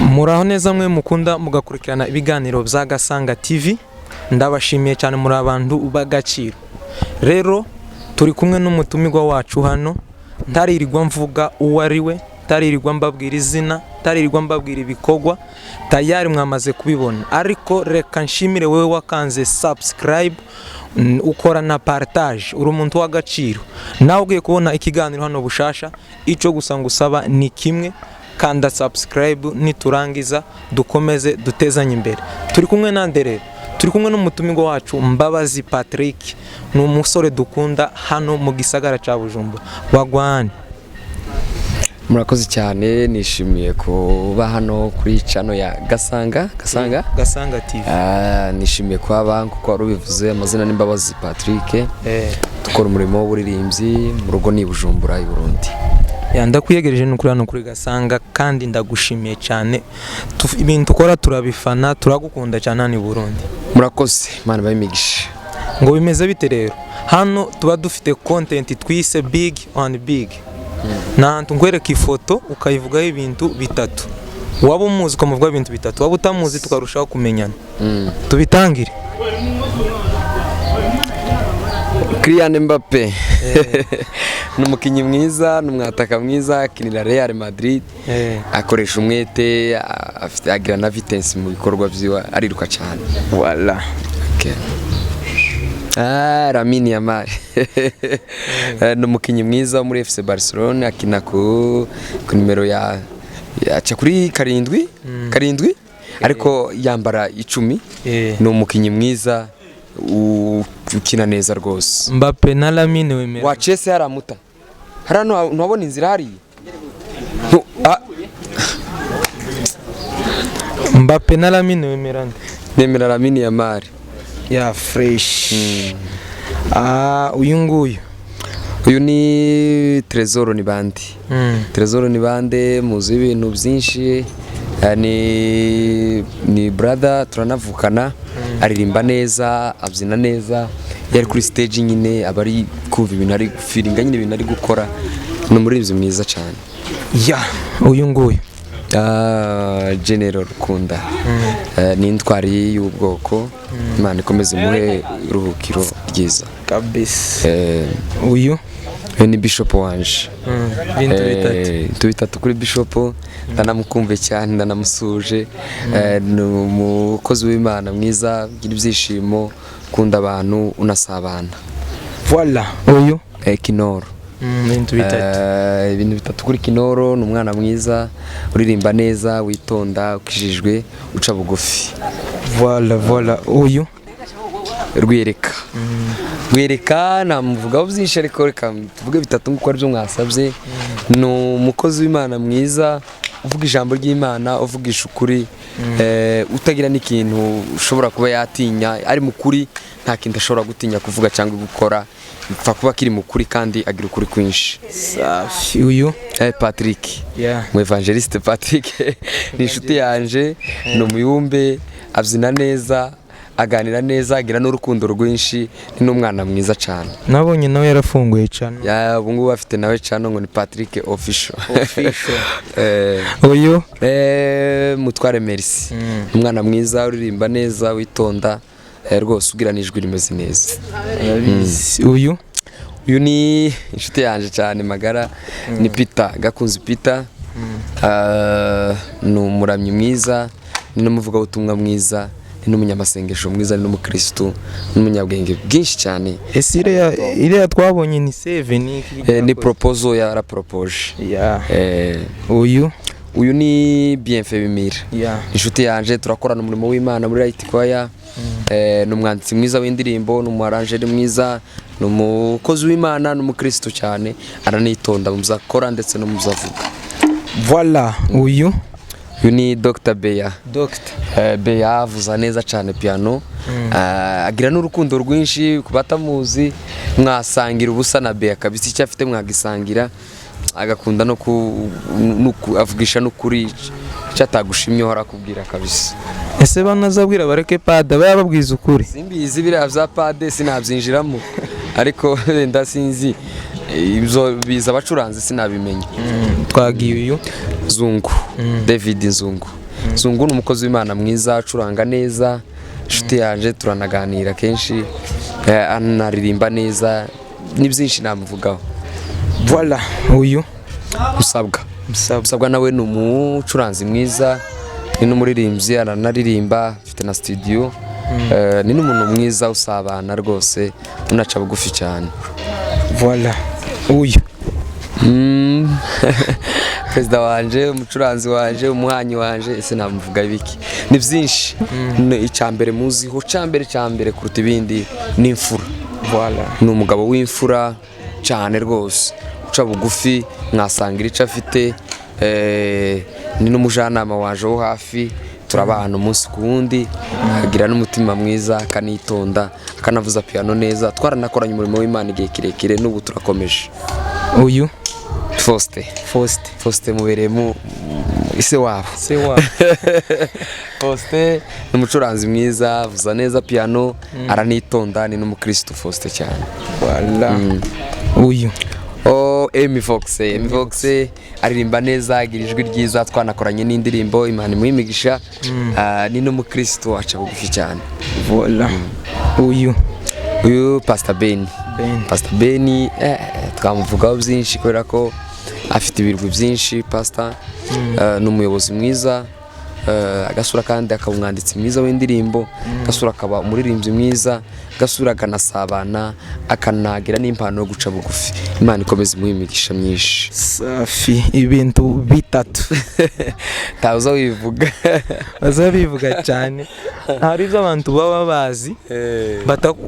Muraho neza mwe mukunda mugakurikirana ibiganiro bya Gasanga TV. Ndabashimiye cyane, muri abantu b'agaciro. Rero turi kumwe n'umutumirwa wacu hano. Ntaririrwa mvuga uwo ari we, ntaririrwa mbabwira izina, ntaririrwa mbabwira ibikorwa, tayari mwamaze kubibona. Ariko reka nshimire wowe wakanze subscribe, ukora na partage, uri umuntu w'agaciro. Nawe ugiye kubona ikiganiro hano bushasha, icyo gusa ngusaba ni kimwe: kanda subscribe. Niturangiza dukomeze dutezanye imbere. Turi kumwe nande rero? Turi kumwe n'umutumirwa wacu Mbabazi Patrick. Ni umusore dukunda hano mu gisagara cya Bujumbura. Wagwan? Murakoze cyane, nishimiye kuba hano kuri channel ya Gasanga Gasanga. Gasanga TV. Ah, nishimiye kuhaba kuko wari ubivuze, amazina ni Mbabazi Patrick. Dukora umurimo w'uburirimbyi, mu rugo ni i Bujumbura i Burundi. Yeah, ndakwiyegereje ni kuri hano kuri Gasanga, kandi ndagushimiye cyane. Ibintu ukora turabifana, turagukunda cyane hano i Burundi. Murakoze, Imana ibahe imigisha. Ngo bimeze bite rero? Hano tuba dufite content twise Big on Big. Ni ahantu nkwereka ifoto ukayivugaho ibintu bitatu. Waba umuzi ukamuvugaho ibintu bitatu, waba utamuzi tukarushaho kumenyana. Tubitangire. Kylian Mbappe ni umukinnyi mwiza, ni umwataka mwiza, akinira Real Madrid. Akoresha umwete, afite, agira na vitesse mu bikorwa byiwe, ariruka cyane. Voilà. Okay. Ah, Lamine Yamal ni umukinnyi mwiza wo muri FC Barcelona, akina ku nimero ya aca kuri 7 7, ariko yambara 10. Ni umukinnyi mwiza ukina neza rwose. Mbappe na Lamine, wemera? Wacese haramuta hariya, ntuhabona inzira hariya? Ah, Mbappe na Lamine, wemera nde? Nemera Lamine Yamal. Yeah, fresh. Ah, uyu nguyu? Uyu ni Trezor Nibandi. Trezor Nibande muzi ibintu byinshi. Ni brother, turanavukana, aririmba neza, abyina neza. Iyo ari kuri stage nyine aba ari kumva ibintu, ari feelinga nyine ibintu ari gukora. Ni umuririmbyi mwiza cyane. Yeah, uyu nguyu? Ah, General Rukunda. Ni intwari y'ubwoko, Imana ikomeze imuhe iruhukiro ryiza. Kabisa. Uyu? Uyu ni Bishop wanje. Bintu bitatu. Ibintu bitatu kuri Bishop: ndanamukumve cyane, ndanamusuje. Ni umukozi w'Imana mwiza, ugira ibyishimo, ukunda abantu, unasabana. Voilà, uyu? Kinoro. Ibintu bitatu. Ibintu bitatu kuri Kinoro: ni umwana mwiza, uririmba neza, witonda, ukijijwe, uca bugufi. Voilà, uyu? Rwiyereka. Rwiyereka namuvugaho byinshi, ariko reka tuvuge bitatu nk'uko aribyo mwasabye. Ni umukozi w'Imana mwiza, uvuga ijambo ry'Imana, uvugisha ukuri, utagira n'ikintu ushobora kuba yatinya. Ari mu kuri, nta kintu ashobora gutinya kuvuga cyangwa gukora, ipfa kuba kiri mu kuri, kandi agira ukuri kwinshi. Safi, uyu? Patrick. Mu evangeliste Patrick ni inshuti yanje, ni umuyumbe, abyina neza, aganira neza, agira n'urukundo rwinshi, ni n'umwana mwiza cyane. Nabonye nawe yarafunguye cyane. Yeah, ubu ngubu afite nawe channel ngo ni Patrick Official. Official. Uyu? Mutware Merci, umwana mwiza, uririmba neza, witonda, rwose ugira n'ijwi rimeze neza. Arabizi. Uyu? Uyu ni inshuti yanjye cyane magara, ni Peter Gakunzi. Peter, ah, ni umuramyi mwiza, ni n'umuvugabutumwa mwiza, ni n'umunyamasengesho mwiza, ni n'umukirisitu, n'umunyabwenge bwinshi cyane. Ese iriya twabonye ni save ni iki? Ni proposal, yaraporopoje. Uyu? Uyu ni Bienfait Bimira. Inshuti yanje, turakorana umurimo w'Imana muri Light Choir. Ni umwanditsi mwiza w'indirimbo, ni umuarrangeur mwiza, ni umukozi w'Imana, ni umukristo cyane, aranitonda mu byo akora ndetse no mu byo avuga. Voilà, uyu? Uyu ni Dr Beya. Doctor. Beya avuza neza cyane piano. Agira n'urukundo rwinshi. Ku batamuzi, mwasangira ubusa na Beya kabisa, icyo afite mwagisangira, agakunda no avugisha n'ukuri, icyo atagushimyeho arakubwira kabisa. Ese banazabwira bareke pada bayababwiza ukuri? Simbizi, biriya bya pade sinabyinjiramo, ariko wenda sinzi ibyo biza abacuranzi, sinabimenya. Twagiye, uyu? Zungu David Nzungu. Zungu ni umukozi w'Imana mwiza, acuranga neza, inshuti yanje, turanaganira kenshi, anaririmba neza, ni byinshi namuvugaho. Voilà, uyu? Musabwa. Musabwa. Musabwa nawe ni umucuranzi mwiza, ni n'umuririmbyi, aranaririmba, afite na studio. Ni n'umuntu mwiza usabana rwose, unaca bugufi cyane. Voilà, uyu? Perezida wanje, umucuranzi wanje, umuhanyi wanje, ese namuvuga biki? Ni byinshi. Ni icya mbere muziho, cya mbere kuruta ibindi, ni imfura. Voilà. Ni umugabo w'imfura cyane rwose, uca bugufi, mwasangira icyo afite. Ni n'umujyanama waje wo hafi, turabana umunsi ku wundi, akagira n'umutima mwiza, akanitonda, akanavuza piano neza. Twaranakoranye umurimo w'Imana igihe kirekire, n'ubu turakomeje. Uyu? Faustin. Faustin. Faustin mubereye mu ise wabo. Se wa Faustin ni umucuranzi mwiza, avuza neza piano, aranitonda, ni n'umukristo Faustin cyane. Voilà, uyu? Oh, Amy Fox, Amy Fox aririmba neza, agira ijwi ryiza, twanakoranye n'indirimbo, Imana imuha imigisha. Ah, ni n'umukristo aca bugufi cyane. Voilà, uyu? Uyu Pastor Ben. Ben. Pastor Ben, twamuvugaho byinshi kubera ko afite ibirwi byinshi. Pastor ni umuyobozi mwiza, agasura kandi akaba umwanditsi mwiza w'indirimbo, agasura akaba umuririmbyi mwiza, agasura akanasabana, akanagira n'impano yo guca bugufi. Imana ikomeza imuha imigisha myinshi. Safi, ibintu bitatu. Ntawe wivuga. Bazabivuga cyane, hari ibyo abantu baba bazi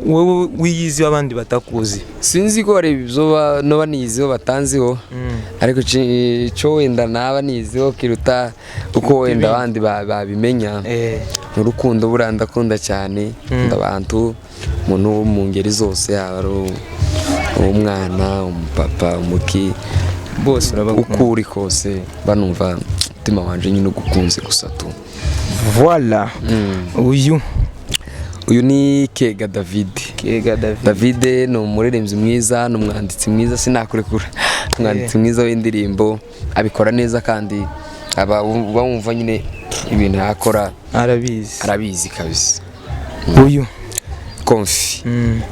wowe wiyizi, abandi batakuzi. Sinzi ko hari ibyo noba niyiziho batanziho, ariko icyo wenda naba niyiziho kiruta uko wenda abandi babimenya ni urukundo. Buriya ndakunda cyane, nkunda abantu, umuntu wo mu ngeri zose, yaba ari umwana, umupapa, umuki, bose urabakunda. Uko uri kose banumva umutima wanje nyine ugukunze gusa tu. Voilà, uyu? Uyu ni Kega David. Kega David. David ni umuririmbyi mwiza, ni umwanditsi mwiza, sinakurekura, umwanditsi mwiza w'indirimbo, abikora neza kandi aba uba wumva nyine ibintu yakora arabizi. Arabizi kabisa. Uyu? Konfi.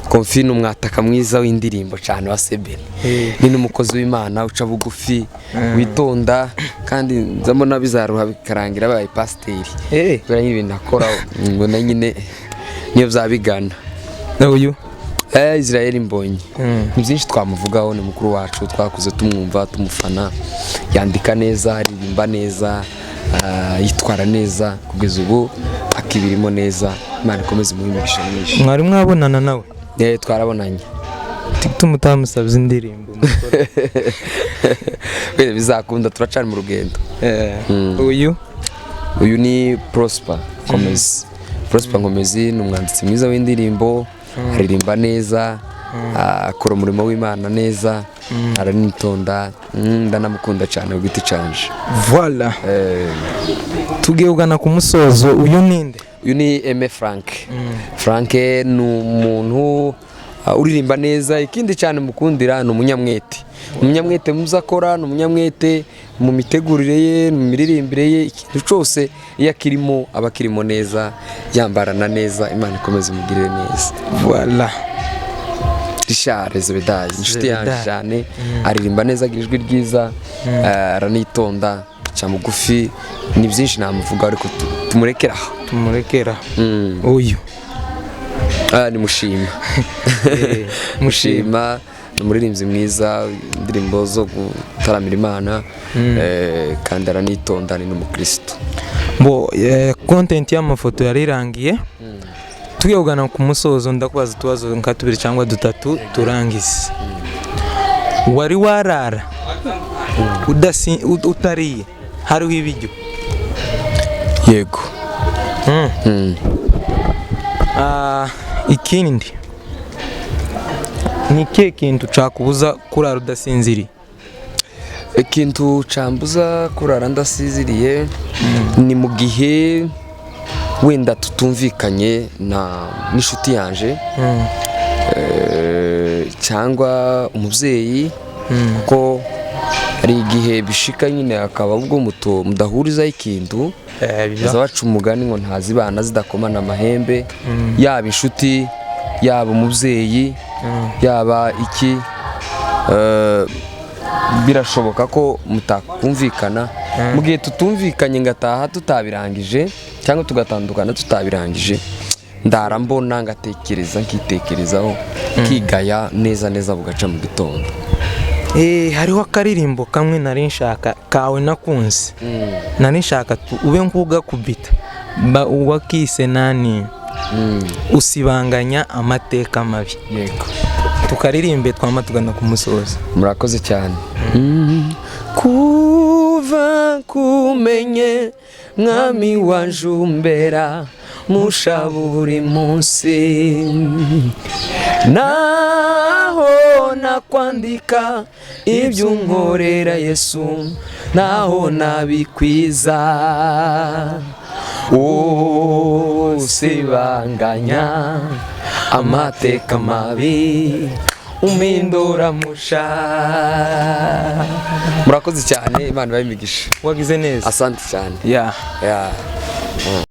Konfi ni umwataka mwiza w'indirimbo cyane wa Sebeni. Ni n'umukozi w'Imana uca bugufi, witonda, kandi nzamo bizaruha bikarangira abaye pasiteri kubera nyine ibintu akora mbona nyine niyo byabigana. Uyu? Israel Mbonyi. Ni byinshi twamuvugaho, ni mukuru wacu, twakuze tumwumva, tumufana, yandika neza, aririmba neza, yitwara neza, kugeza ubu akibirimo neza. Imana ikomeze imuhe imigisha myinshi. Mwari mwabonana nawe? Twarabonanye. Tumutamusabye indirimbo mukora. Wenda bizakunda, turacari mu rugendo. Uyu? Uyu ni Prosper Nkomezi. Prosper Nkomezi ni umwanditsi mwiza w'indirimbo, aririmba neza, akora umurimo w'Imana neza, aranitonda, ndanamukunda cyane ku giti canje. Voilà, tugiye kugana ku musozo. Uyu ninde? Uyu ni Aime Frank. Frank ni umuntu uririmba neza, ikindi cyane mukundira ni umunyamwete, umunyamwete mu byo akora, ni umunyamwete mu mitegurire ye, mu miririmbire ye, ikintu cyose iyo akirimo aba akirimo neza, yambarana neza. Imana ikomeze imugirire neza. Voilà. Richard Zebedayi, inshuti yanjye Zebedayi. cyane, aririmba neza, agira ijwi ryiza, aranitonda, aca mugufi, ni byinshi namuvuga ariko tumurekere aho. Tumurekera. Uyu? Ah, ni Mushima. Mushima ni umuririmbyi mwiza, indirimbo zo gutaramira Imana, kandi aranitonda, ni n'umukristo. Bo content y'amafoto yari irangiye, tugiye kugana ku musozo. Ndakubaza utubazo nka tubiri cyangwa dutatu turangize. Wari warara utariye hariho ibiryo? Yego. Ah, ikindi ni ikihe kintu cakubuza kurara udasinziriye? Ikintu cambuza kurara ndasinziriye ni mu gihe wenda tutumvikanye na n'inshuti yanje cyangwa umubyeyi, kuko Hari igihe bishika nyine akaba ubwo muto mudahurizaho ikintu. Baza baca umugani ngo ntazibana zidakomana amahembe, yaba inshuti, yaba umubyeyi, yaba iki, birashoboka ko mutakumvikana. Mu gihe tutumvikanye, ngataha tutabirangije cyangwa tugatandukana tutabirangije, ndara mbona, ngatekereza, nkitekerezaho, nkigaya neza neza, bugaca mu gitondo. Hariho akaririmbo kamwe nari nshaka kawe nakunze, nari nshaka ube nk'ugakubita. Wakise nani? Usibanganya amateka mabi. Yego. Tukaririmbe, twama tugana ku musozo. Murakoze cyane. Kuva kumenye mwami wanjumbera musha buri munsi, naho nakwandika ibyo unkorera Yesu, naho nabikwiza. Usibanganya amateka mabi, umpindura musha. Murakoze cyane, Imana ibahe imigisha. Wagize neza. Asante cyane. Yeah. Yeah.